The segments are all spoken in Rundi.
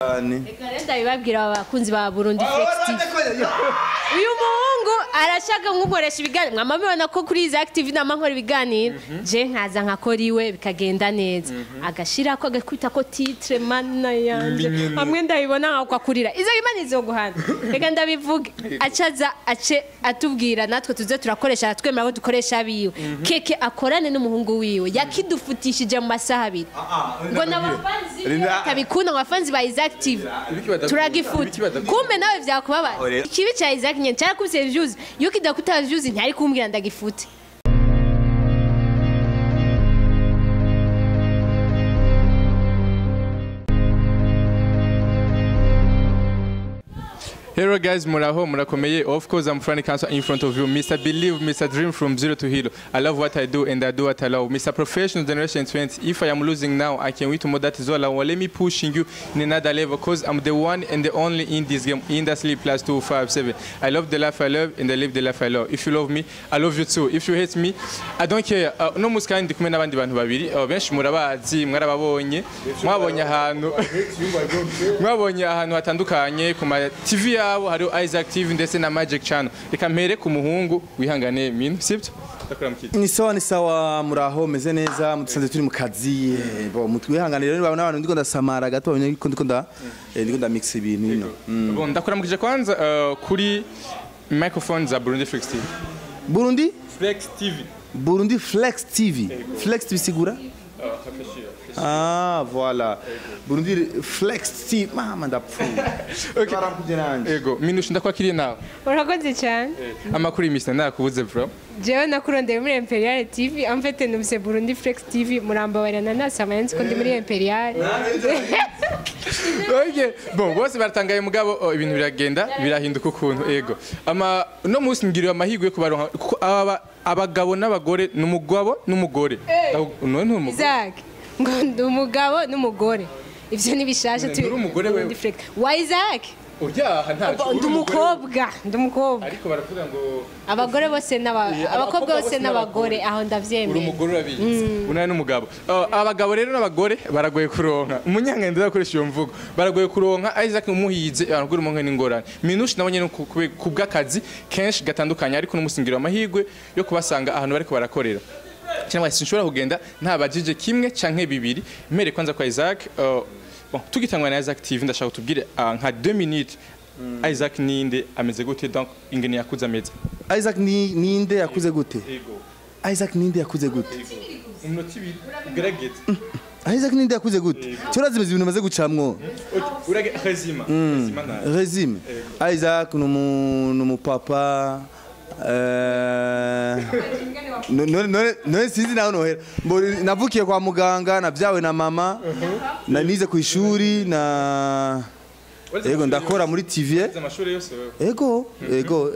Reka rero ndabibabwira abakunzi ba Burundi Flex TV. Uyu muhungu arashaka nkukoresha ibiganiro. Mwama mubibona ko kuri Isaac TV nama nkora ibiganiro. Je nkaza nkakora iwe bikagenda neza. Agashirako agakubita ko titre mana yanje. Hamwe ndabibona nkakwakurira. Isaac Imana izoguhana. Reka ndabivuge. Acaza ace atubwira natwe tuze turakoresha aratwemera ko dukoresha abiwe. Keke akorane n'umuhungu wiwe. Yakidufutishije mu masaha abiri. Ngo n'abafanzi batabikunda ngo abafanzi ba Isaac TV turagifuta. Kumbe nawe vyakubabaza. Ikibi ca Isaac nyene cyarakubise views. Iyo kidakuta views ntari kumbwira ndagifute. Hello guys, muraho murakomeye. Of course I'm Frank Cancer in front of you. Mr. Believe, Mr. Dream from zero to hero. I love what I do and I do what I love. Mr. Professional Generation 20. If I am losing now, I can win tomorrow. That is all. I want. Let me pushing you in another level because I'm the one and the only in this game. Industry plus 257. I love the life I love and I live the life I love. If you love me, I love you too. If you hate me, I don't care. No musi ndi kumwe n'abandi bantu babiri. Benshi murabazi, mwarababonye. Mwabonye ahantu. Mwabonye ahantu hatandukanye ku ma TV yabo hariho Isaac TV ndetse na Magic Channel. Reka mpere ku muhungu wihangane mino, sibyo? Ndakora mukiki. Ni sawa ni sawa, muraho meze neza, mudusanze turi mu kazi. Bo mutwihanganire rero babona abantu ndiko ndasamara gato bamenye ko ndiko nda ndiko nda mix ibintu bino. Bon, ndakora mukije kwanza kuri microphone za Burundi Flex TV. Burundi Flex TV. Burundi Flex TV. Flex TV sigura? Ah, voilà. Burundi Flex TV, mama ndapfuye. Okay. Ego, Minushe ndakwakiriye nawe. Urakoze cyane. Amakuru y'imisi nakubuze bro. Jewe nakurondeye muri Imperial TV, amfete numse Burundi Flex TV, murambabarana nasama yanzi ko ndi muri Imperial. Okay. Bon, bose baratangaye mugabo ibintu biragenda birahinduka ukuntu ego. Ama no munsi ngiriwe amahirwe yo kubaronka kuko aba abagabo n'abagore n'umugabo n'umugore. None n'umugore. Isaac, ngo ndi umugabo n'umugore. Ivyo ni bishasha tu. Umugore wewe. Wa Isaac. Uryaha ntaco. Ndi umukobwa, ndi umukobwa. Ariko baravuga ngo abagore bose n'aba abakobwa bose n'abagore aho ndavyemeye. Uri umugore urabizi. Unaye n'umugabo. Abagabo rero n'abagore baragoye kuronka. Umunyangende ndakoresha iyo mvugo. Baragoye kuronka Isaac umuhize abagore umonke n'ingorane. Minushe nabonye no kubw'akazi kenshi gatandukanye ariko n'umusingira amahirwe yo kubasanga ahantu bariko barakorera. Cyangwa sinshobora kugenda ntabajije kimwe canke bibiri. Mere kwanza kwa Isaac bon, tugitangwa na Isaac TV ndashaka tubwire nka 2 minutes. Isaac ninde ameze gute donc ingene yakuze ameze. Isaac ni ninde yakuze gute? Ego. Isaac ninde yakuze gute? Umunota ibiri ugerageze. Isaac ninde yakuze gute? Turazimeze ibintu maze gucamwo. Urage rezima. Rezima na. Rezime. Isaac numu papa none sinzi naho nohera. Navukiye kwa muganga navyawe na mama na nize ku ishuri na ego ndakora muri TV. Ego ego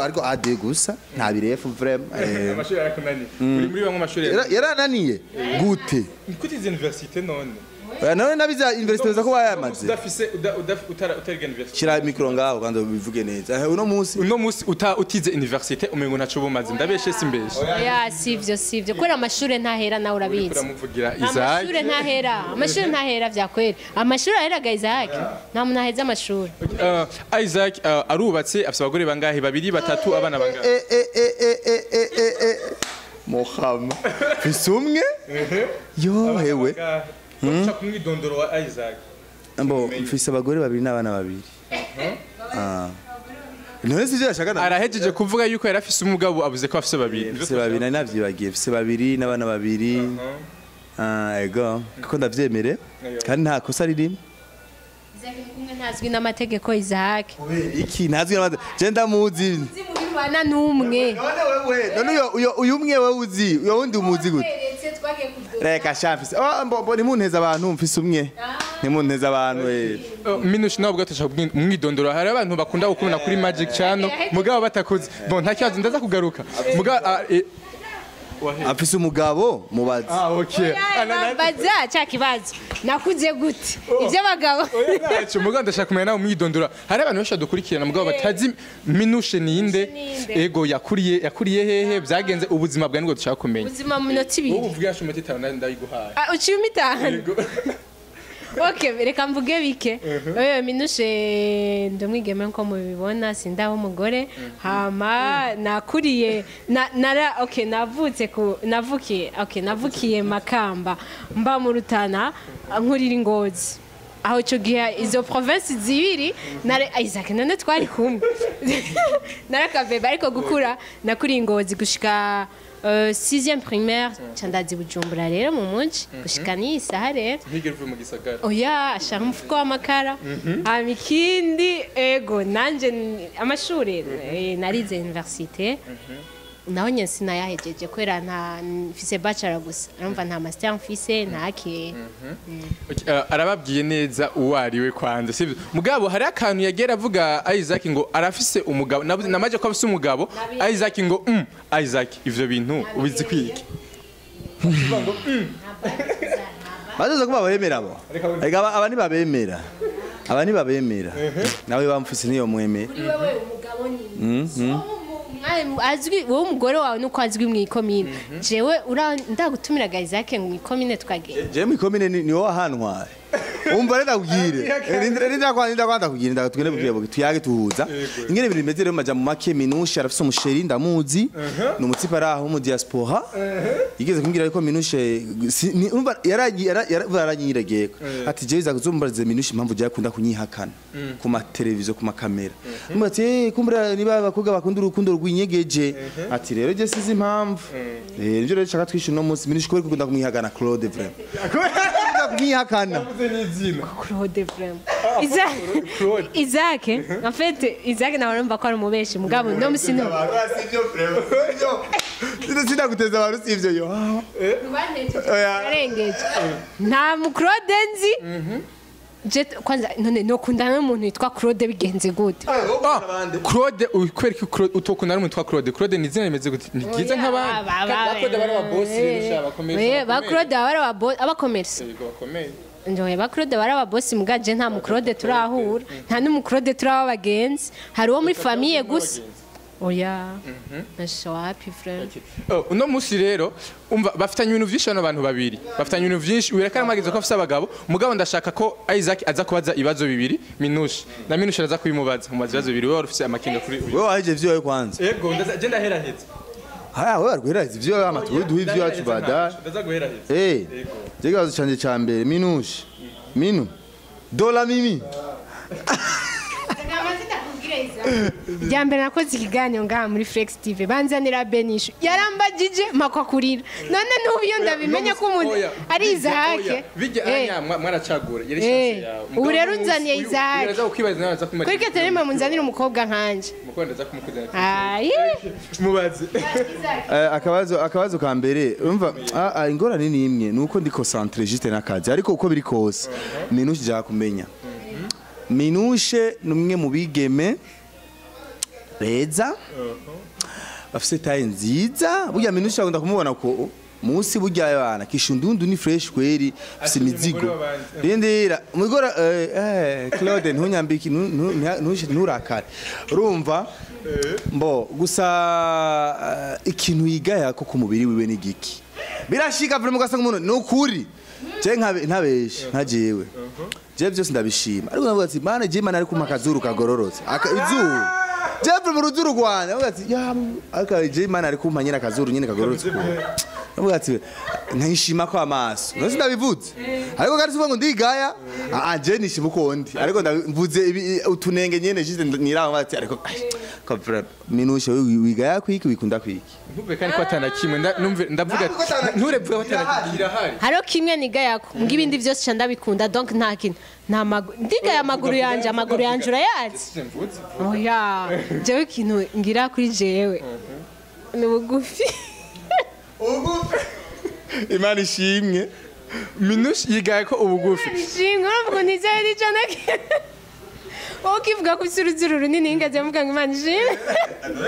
ariko AD gusa nta birefu vraiment. Amashuri yarakunaniye. Uri muri bamwe amashuri yarananiye gute? Kutize université none. None nabiza université za ko bayamaze. Udafise utariga université. Shira micro ngaho kandi ubivuge neza. Uno munsi utize université umengo ntaco bumaze ndabeshe simbeshe. Oya sivyo sivyo. Kubera amashure ntahera nawe urabizi. Uramuvugira Isaac. Amashure ntahera. Amashure ntahera vyakwera. Amashure aheraga Isaac. Nta muntu aheza amashure. Isaac arubatse afise abagore bangahe? Babiri, batatu, abana bangahe? Mohama. Fisumwe? Yo hewe. Ushaka umwidondoro wa Isaac. Mbo mfise abagore babiri n'abana babiri. None sivyo yashaka. Arahejeje kuvuga yuko yarafise umugabo abuze ko afise babiri. Mfise babiri nari navyibagiye, mfise babiri n'abana babiri. Ego kuko ndavyemere kandi nta kosa ririmo. Isaac kumwe ntazwi n'amategeko Isaac. Iki ntazwi n'amategeko. Je ndamuzi. Bana numwe. None wewe, none uyo uyu umwe wewe uzi, uyo wundi umuzi gute? Reka shafise. Oh mbo nimunteza abantu mfise umwe. Nimunteza abantu eh. Minushe nawe bwatashaka umwidondoro. Hari abantu bakunda gukubona kuri Magic Channel mugabo batakuze. Bon nta kibazo ndaza kugaruka. Mugabo afise umugabo mubazi. Ah okay. Baza cha kibazo. Nakuze gute? Ivyo bagabo. Oya mugabo ndashaka kumenya nawe umwidondoro. Hari abantu benshi dukurikirana mugabo batazi Minushe ninde. Ego yakuriye hehe byagenze ubuzima bwa nibwo dushaka kumenya. Ubuzima mu minota ibiri. Ubu uvuga yasho mutitano ndayiguhaye. Ah uciye umitano. Okay, reka mvuge bike. Oyo Minushe ndumwigeme nko mubibona, sindaho umugore. Hama nakuriye na, nara okay, navutse ku navukiye, okay, navukiye Makamba, mba mu Rutana, nkurira Ingozi. Aho ico gihe izo province zibiri nare Isaac none twari kumwe, narakabebe, ariko gukura nakuriye Ingozi gushika 6e primaire, ca ndazi Bujumbura rero mu muji gushika n'iyi saha rero. Ntigere uvuye mu gisagara. Oya, ashaka umufuko w'amakara. Hama ikindi, ego nanje amashuri, narize université, naho nyene sinayahejeje kubera nta mfise bachelor gusa, urumva nta master mfise, nta ke. Okay, arababwiye neza uwo ari we kwanza, sivyo? Mugabo hari akantu yagera avuga Isaac ngo arafise umugabo. Namaje ko afise umugabo Isaac ngo Isaac, ivyo bintu ubizi kwiki? Bazoza kuba babemera abo. Ega aba ntibabemera, aba ntibabemera, nawe bamfise niyo mwemera. Kuri wewe umugabo ni azwi, wowe umugore wawe nuko azwi mu ikomine. Jewe ndagutumiraga Isaac mu ikomine tukagenda. Je mu ikomine ni wowe ahantwaye. Umva rero ndakubwire. Rindira kwa ndakubwira, ndakubwire bubwire tuyage tuhuza ingene ibintu bimeze. Rero maja mu make, Minushe arafise umuchéri, ndamuzi, ni umutsipa ari aho mu diaspora. Yigeze kumbwira yuko Minushe urumva yaranyiregeye ati jewe iza kuzumbarize Minushe impamvu je akunda kunyihakana ku mateleviziyo, ku makamera. Numva ati kumbura niba abakobwa bakunda urukundo rwinyegeje, ati rero je sizi impamvu. Nivyo rero shaka twishe uno munsi. Minushe, kubera kukunda kumwihakana Claude, vraiment akunda kumwihakana. Claude, vraiment. Isaac, Isaac, en fait, Isaac nawe urumva ko ari umubeshi, mugabo no musino. Sinaguteza abantu, sivyo yo. Yarengeje. Nta mu Claude nzi. Je kwanza none nokundana n'umuntu witwa Claude bigenze gute? Ah, Claude, kubera ko Claude utokundana n'umuntu witwa Claude? Claude ni izina rimeze gute? Ni ryiza nk'abandi. Ba Claude bari aba boss rero sha bakomeye. Ba Claude bari aba abakomersa. Yego, bakomeye. Njoye ba Claude bari aba boss, mugaje nta mu Claude turahura, nta n'umu Claude turaba abagenzi. Hari uwo muri famille gusa. Oya. Nasho wapi, frère. Oh, uno musi rero umva bafitanye ibintu vyinshi bano bantu babiri, bafitanye ibintu vyinshi. Wireka namageze ko afise abagabo, mugabo ndashaka ko Isaac aza kubaza ibibazo bibiri Minushe, na Minushe araza kubimubaza. Mubaza ibibazo bibiri. Wowe wari ufise amakenga kuri uyu. Wewe waheje ivyo wewe kwanza. Ego, ndaza je ndaheraheza. Haya, wewe arguheraheza ivyo wewe, ama tuduhe ivyo yacu baadaye. Ndaza guheraheza. Je kibazo canje ca mbere, Minushe, Minu dola mimi. Rya mbere nakoze ikiganiro ngaha muri Flex TV, banzanira Benishu, yarambagije makwa kurira. None n'ubu iyo ndabimenya ko umuntu ari Isaac. Bijya anya mwaracagura yari chance yawe. Ubu rero unzaniye Isaac. Uraza kukwibaza nawe aza kumara. Kuri Katerine munzanira umukobwa nkanje. Umukobwa ndaza kumukuzanira. Ayi. Mubaze. Akabazo ka mbere, urumva ingorane ni imwe, nuko ndi concentré juste n'akazi, ariko uko biri kose Minushe ja kumenya. Minushe ni umwe mu bigeme beza bafise taille nziza. Burya Minushe akunda kumubona ko munsi burya abana kishundundu ni fresh kweri, afise Ati, imizigo. umugore w'abandi. Rindira umugore, Claude, ntunyambike, nturakare. Urumva mbo gusa ikintu yigaya ko ku mubiri wiwe ni giki? Birashika vraiment ugasanga umuntu ni ukuri je ntabeshe nka jewe, je byose ndabishima, ariko navuga ati mana, je mana ari kumpa akazuru kagororotse. Izuru je vraiment uruzuru rwanje, navuga ati ya ariko je mana ari kumpa nyine akazuru nyine kagororotse ukuntu. Navuga ati nkishima ko amaso nose ndabivuze, ariko kandi sivuga ngo ndigaya. Je nishima uko ndi, ariko mvuze utunenge nyene juste niraba ati ariko ko vraiment Minushe wigaya kwiki, wikunda kwiki? Ntuve kandi ko atana kimwe numve ndavuga. Ntabwo ko atana kimwe. Nturevuga ko atana kimwe kirahari. Hariho kimwe nigayako, mbwa ibindi byose ca ndabikunda. Donc nta kintu, nta maguru ndigaya, amaguru yanje, amaguru yanje urayazi. Mvuze. Oya, jewe ikintu ngira kuri jewe ni bugufi. Imana ishimwe. Minushe yigaye ko ubugufi. Ishimwe, urumva ukuntu izere n'ico wowe ukivuga ko ufise uruzuru runini, ingazi mvuga ngo Imana ishimwe.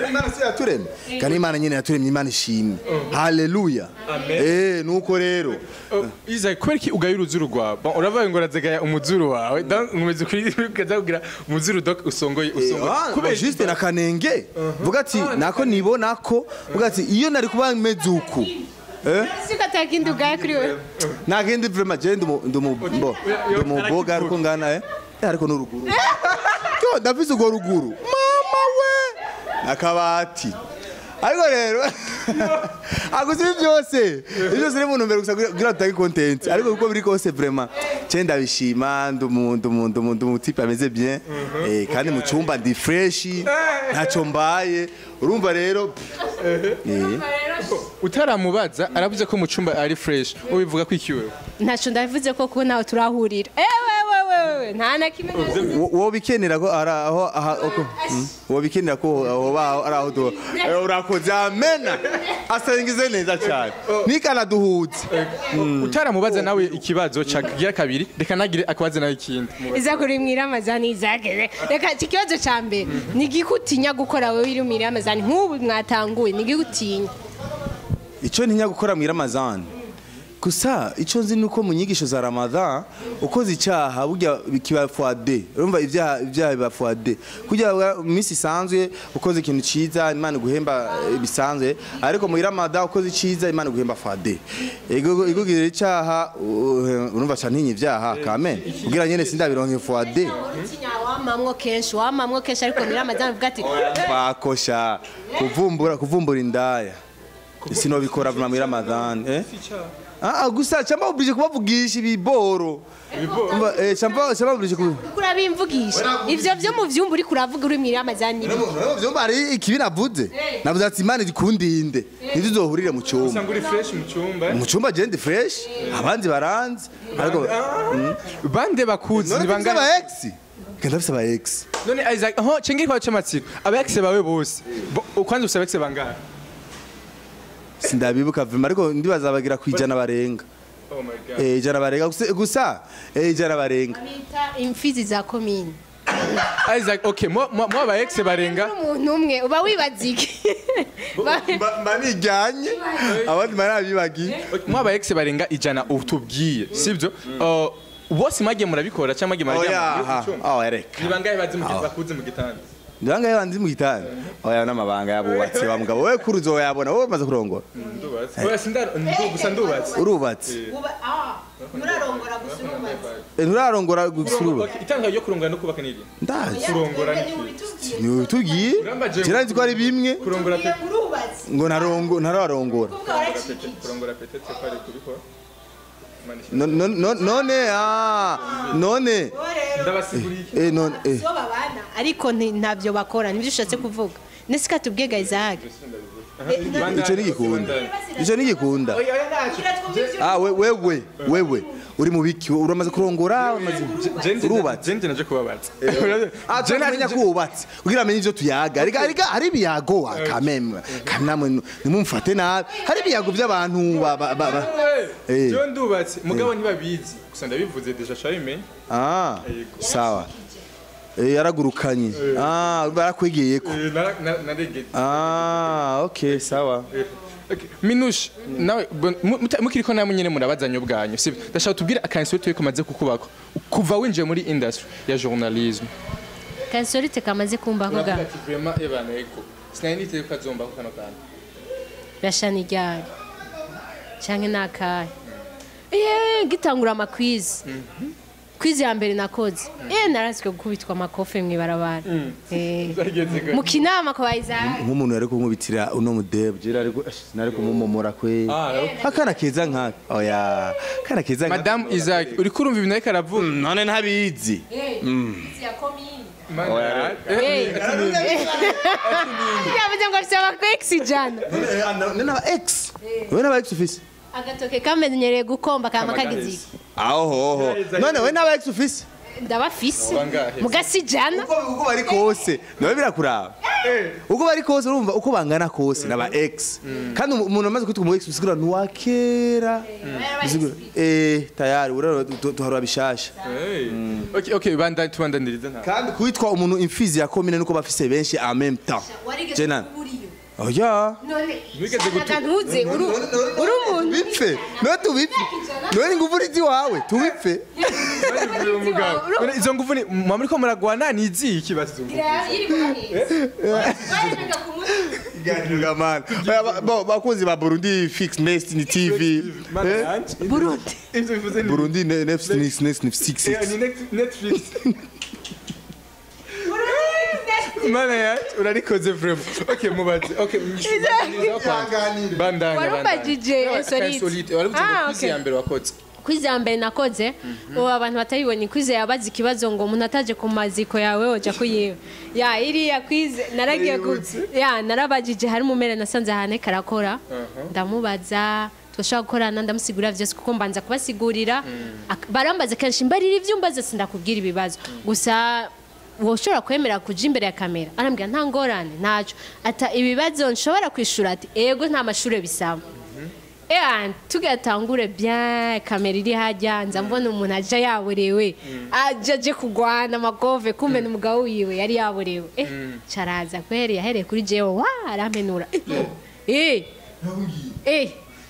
Imana si yaturemye kandi Imana nyene yaturemye, Imana ishimwe, haleluya. Nuko rero. Oh, Isaac, kubera iki ugaye uruzuru rwawe? Bon, uravuga ngo urazegaya umuzuru wawe, donc nkomeza kuri ukaza kugira umuzuru, donc usongoye usongoye. Kubera juste na kanenge vuga ati nako nibona ko vuga ati iyo nari kuba meze uku. Siko atakindi ugaye kuri wewe. Nta kindi vraiment je ndumu boga ariko ngana ariko n'uruguru. Yo ndafise urwo ruguru. Mama we nakabati. Ariko rero aguze byose. Ibyo byose ni mu ntumbero gusa kugira tutange content. Ariko uko biri kose vraiment je ndabishima ndumu type ameze bien. Kandi mu cyumba ndi fresh ntacyo mbaye. Urumva rero utaramubaza aravuze ko mu cyumba ari fresh ubivuga ko iki wewe ntacyo ndavuze ko kuko nawe turahurira ewe nta na kimwe wo bikenera ko ara aho wo bikenera ko aho ari aho do urakoze amena asengize neza cyane nikana duhutse utaramubaza nawe ikibazo cyagira kabiri reka nagire akabaze nawe ikindi iza kuri mwiramazani izagere reka ikibazo cya mbere ni gikutinya gukora wewe iri mwiramazani nk'ubu mwatanguye ni gikutinya icyo ntinya gukora mwiramazani gusa icyo nzi nuko mu nyigisho za Ramadan ukoze icyaha burya kiba fois2 urumva ibyaha biba fois2 kugira minsi isanzwe ukoze ikintu ciza Imana guhemba bisanzwe ariko mu Ramadan ukoze iciza Imana guhemba fois2 ego icyaha urumva cyane ntinye ibyaha kame kugira nyene sindabironke fois2 wamamwo kenshi ariko mu Ramadan uvuga ati bakosha kuvumbura indaya sinobikora mu Ramadan gusa chamba oblige kubavugisha ibiboro chamba oblige kurabimvugisha ivyo vyo mu vyumba uri kuravuga uri mwiramazani mu vyumba ari ikibi navuze navuze ati Imana ikundinde ntizohurire mu cyumba usanga uri fresh mu cyumba mu cyumba je ndi fresh abandi baranzi ariko bande bakuzi nibanga aba ex kenda bise aba ex none Isaac ho cengiri kwa cyamatsiko aba ex bawe bose ukwanze usaba ex bangahe sindabibuka vima ariko ndibazabagira kwijana barenga. Oh my god. Ijana barenga gusa ijana barenga. Bita imfizi za commune. Isaac okay mo aba ex barenga umuntu umwe uba wibazike. Manijanye abandi marabibagiye. Mo aba ex barenga ijana utubwiye sibyo? Bose mwagiye murabikora cyangwa mwagiye muraryama? Oh ereka. Nibangaye bazi mu bakuze mu gitanda. Ndanga yabanzi mu gitanda. Oya namabanga yabubatse wa mugabo we kuruzo yabona wowe maze kurongora. Ndubatse. Oya sindaro gusa ndubatse. Urubatse. Nurarongora gusa urubatse. Nurarongora gusa urubatse. Itanga yo kurongora no kubaka niri. Ndazi. Kurongora ni tugiye. Kiranzi ko ari bimwe. Kurongora ngo narongo nararongora. Kurongora peut-être ko ari kubikora. None none ndabasiguriye none babana ariko ntabyo bakora nibyo ushatse kuvuga nesika tubwega Isaac icyo nigikunda wewe uri mu biki uramaze kurongora urubatse je naje kubabatsa je namenya kubatse kugira amenye ivyo tuyaga ariko hari ibiyago kamemwe kamwe nimumfate nabi hari ibiyago by'abantu ba je ndubatse mugabo ntibabizi gusa ndabivuze deja charime sawa yaragurukanye barakwegeye ko naregeye okay sawa Minush nawe mukiriko namwe nyene murabazanye ubwanyu sibyo ndashaka tubwire akansorite kamaze kukubako kuva winjiye muri industry ya journalism kansorite kamaze kumbako ga vraiment ebana ego sinari niteye ko azomba ko kano kantu bashani ryari canke nakaye gitangura ama quiz quiz ya mbere nakoze naraswe gukubitwa amakofe mwibarabara mu kinama kwa Isaac nk'umuntu yari kunkubitira uno mudeb je ariko nari kumumomora kwe akana keza nka oya kana keza nka Madame Isaac uri kurumva ibintu ariko aravuga none ntabizi ya commune yavuze ngo afite aba ex ijana none aba ex we n'aba ex office agatoke kamenyereye gukomba kama kagiziki aho none we n'aba ex office ndabafise mugasijana uko bari kose nawe birakuraba uko bari kose urumva uko bangana kose naba ex kandi umuntu amaze kwitwa umu ex usigura nuwakera tayari urero tuharura bishasha okay banda tubandaniriza nta kandi kwitwa umuntu imfizi ya commune nuko bafise benshi en même temps jena oya Nigeze gutuze uri umuntu bipfe no tubipfe none nguvu uri wawe tubipfe izo nguvu ni mwa muriko muragwana ni iziki basi izo nguvu Ikiganiro gamana. Bo bakunzi ba Burundi Fix Nest ni TV. Burundi. Ivyo bivuze ni Burundi Netflix Next Netflix. Ni Netflix. Mana yacu urarikoze vraiment. Okay, mubaze. Okay, bandanya. Warumbajije insolite. Waravuze ngo quiz ya mbere wakoze. Quiz ya mbere nakoze, ubu abantu batayibonye quiz yabaza ikibazo ngo umuntu ataje ku maziko yawe oja kuyiwe. Ya iriya quiz naragiye ku ya narabajije hari umumere nasanze ahantu karakora. Ndamubaza twashaka gukorana ndamusigurira vyose kuko mbanza kubasigurira. Barambaza kenshi mbarira ivyumbaza sindakubwira ibibazo. Gusa woshobora kwemera kuja imbere ya kamera arambwira nta ngorane ntaco ata ibibazo nshobora kwishura ati ego nta mashure bisaba. Tugatangure bien kamera iri hajya nza mbona umuntu aja yaborewe aje aje kugwana amakove kumbe n'umugabo wiwe yari yaborewe caraza kweri yahereye kuri jewe wa arampenura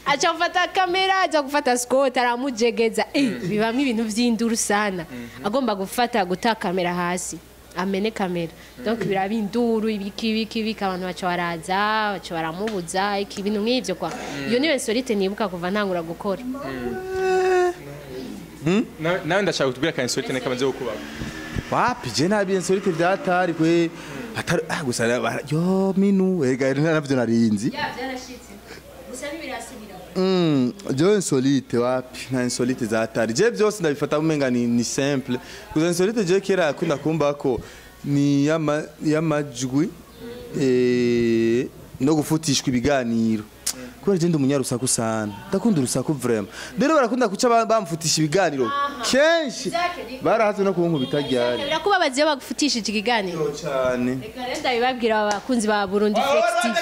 aca gufata kamera aja gufata Scott aramujegeza bibamwe ibintu vy'induru sana agomba gufata guta kamera hasi amene kamera donc biraba induru ibiki ibiki ibiki abantu baca baraza baca baramubuza iki ibintu nk'ivyo kwa iyo niyo insolite nibuka kuva ntangura gukora. Nawe ndashaka kutubwira ka insolite nakamaze kukubaho. Wapi je nabi insolite vyatari kwe atari gusa yo minu ega navyo narinzi. Ya byarashitse gusa ntibirasubira. Je insolite wapi nta insolite zatari je byose ndabifata umenga ni simple gusa insolite je kera akunda kumba ko ni yamajwi no gufutishwa ibiganiro kubera je ndi umunyarusaku sana ndakunda urusaku vraiment rero barakunda kuca bamfutisha ibiganiro kenshi barahatse no kunkubita ryari birakubabaza iyo bagufutishije ikiganiro cyane. Reka rero ndabibabwira abakunzi ba Burundi Flex TV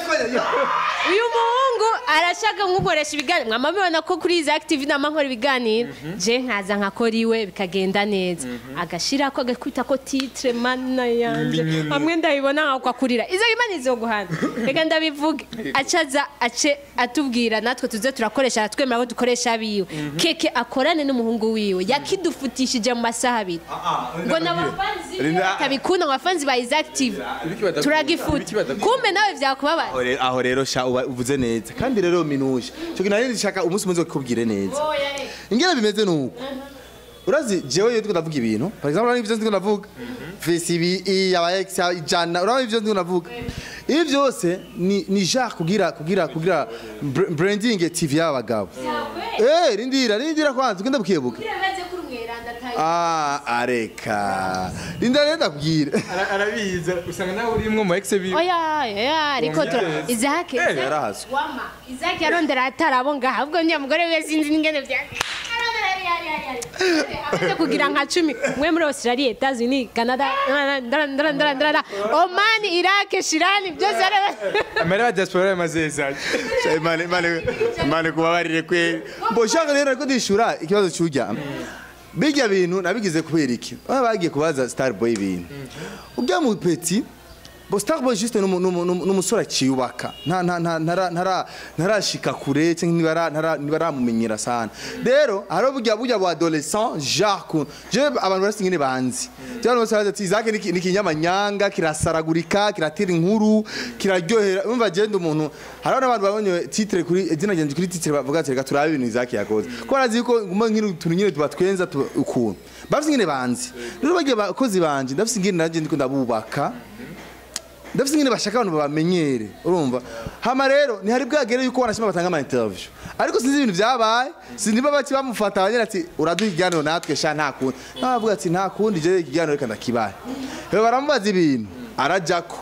uyu muhungu arashaka nkukoresha ibiganiro mwamabibona ko kuri Isaac TV nama nkora ibiganiro je nkaza nkakora iwe bikagenda neza agashirako agakubita ko titre mana yanje amwe ndabibona nkakwakurira izo imana izoguhana reka ndabivuge acaza ace atubwira natwe tuze turakoresha aratwemera ko dukoresha abiwe keke akorane n'umuhungu wiwe yakidufutishije mu masaha abiri ngo n'abafanzi batabikunda ngo abafanzi ba Isaac TV turagifuta kumbe nawe vyakubabaza. Aho rero sha uvuze neza kandi rero minusha cyo kinari ndishaka umunsi muzo kukubwire neza ingera bimeze nuko urazi jewe iyo ndavuga ibintu par exemple urazi ivyo ndiko ndavuga VCB aba ex ijana urazi ivyo ndiko ndavuga ibi byose ni genre kugira branding TV y'abagabo rindira kwanza ugenda bukiyebuke areka rindira rero ndakubwira arabiza usanga nawe urimwe mu ex bi oya oya ariko Isaac wama Isaac yarondera atarabo ngaha ubwo ndiya mugore we sinzi n'ingene bya amaze kugira nka 10 mwe muri Australia, Etats-Unis, Canada, Oman, Iraq, Shirani byose amara diaspora mazeza. Imana kubabarire kwe bo shaka rero ko dishura ikibazo cyujya bijya bintu nabigize kubera iki bagiye kubaza Starboy ibintu ujya mu petit bo Starboy juste n'umusore akiyubaka ntarashika kure cyangwa ntibaramumenyera sana rero haro burya bu adolescent genre je abantu barasi ngene banzi cyane bose bazi ati Isaac ni kinyamanyanga kirasaragurika kiratira inkuru kiraryohera umva je ndi umuntu haro n'abantu babonye titre kuri izina ryanje kuri titre bavuga ati reka turabe ibintu Isaac yakoze ko barazi yuko nguma nkiri utuntu nyine tubatwenza ukuntu bafise ngene banzi rero bagiye bakozi banje ndafise ngene nanje ndiko ndabubaka ndafise ngene bashaka abantu babamenyere urumva hama rero ni hari bwagere yuko wanashima batanga ama interview ariko sinzi ibintu byabaye sinzi baba bamufata abanyera ati uraduha ikiganiro natwe sha nta kundi navuga ati nta kundi je ikiganiro reka ndakibaye rero baramubaza ibintu arajako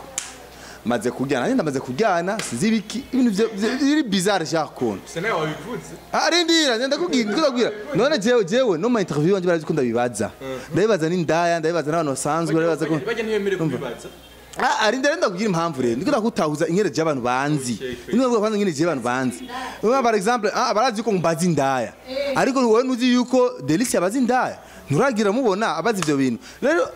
maze kujyana ndamaze kujyana sinzi ibiki ibintu biri bizarre sha kuntu sena wabivuze arindira ndakubwira none jewe no ma interview wanje barazi ko ndabibaza ndabibaza n'indaya ndabibaza n'abantu basanzwe ndabibaza ko bajya ntiyemere kubibaza arindira ndakugira impamvu rero ndiko ndakutahuza inkere y'abantu banzi ndiko kwanza inkere y'abantu banzi urumva par exemple barazi ko mbaza indaya ariko wowe ntuzi yuko Delicia abaza indaya nturagira mubona abaza ivyo bintu rero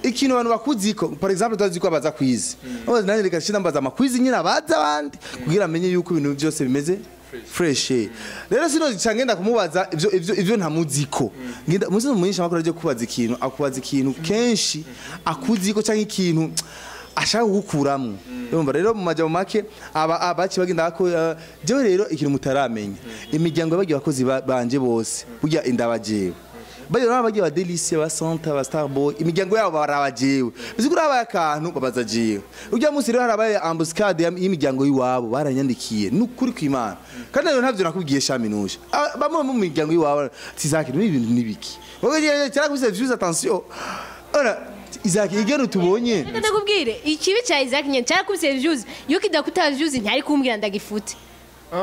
ikintu abantu bakuziko par exemple tuzi ko abaza kwizi abaza nanjye reka shina mbaza amakwizi nyine abaza abandi kugira amenye yuko ibintu byose bimeze fresh. Rero sino ngenda kumubaza ivyo ntamuziko ngenda muzi munyisha makuru aje kubaza ikintu akubaza ikintu kenshi akuziko canke ikintu Ashaka kugukuramwo. Urumva rero, mu majambo make, aba abaci bagenda ko jewe rero ikintu mutaramenya, imiryango y'abagiye abakozi banje bose burya indabajewe. Bayo nabo bagiye ba Delicia, ba Santa, ba Starboy, imiryango yabo barabajewe. Bizi kuri abaye akantu babaza jewe. Urya munsi rero harabaye embuscade y'imiryango y'iwabo, baranyandikiye nukuri kw'Imana. Kandi rero ntavyo nakubwiye shaminuje. Bamwe mu miryango y'iwabo tizaki ibintu nibiki. Wowe cyarakubise views, attention. Ora Isaac, igeno tubonye. Reka ndakubwire ikibi cya Isaac nyene cyarakubise views. Iyo kidakuta views, ntiyari kumbwira ndagifute.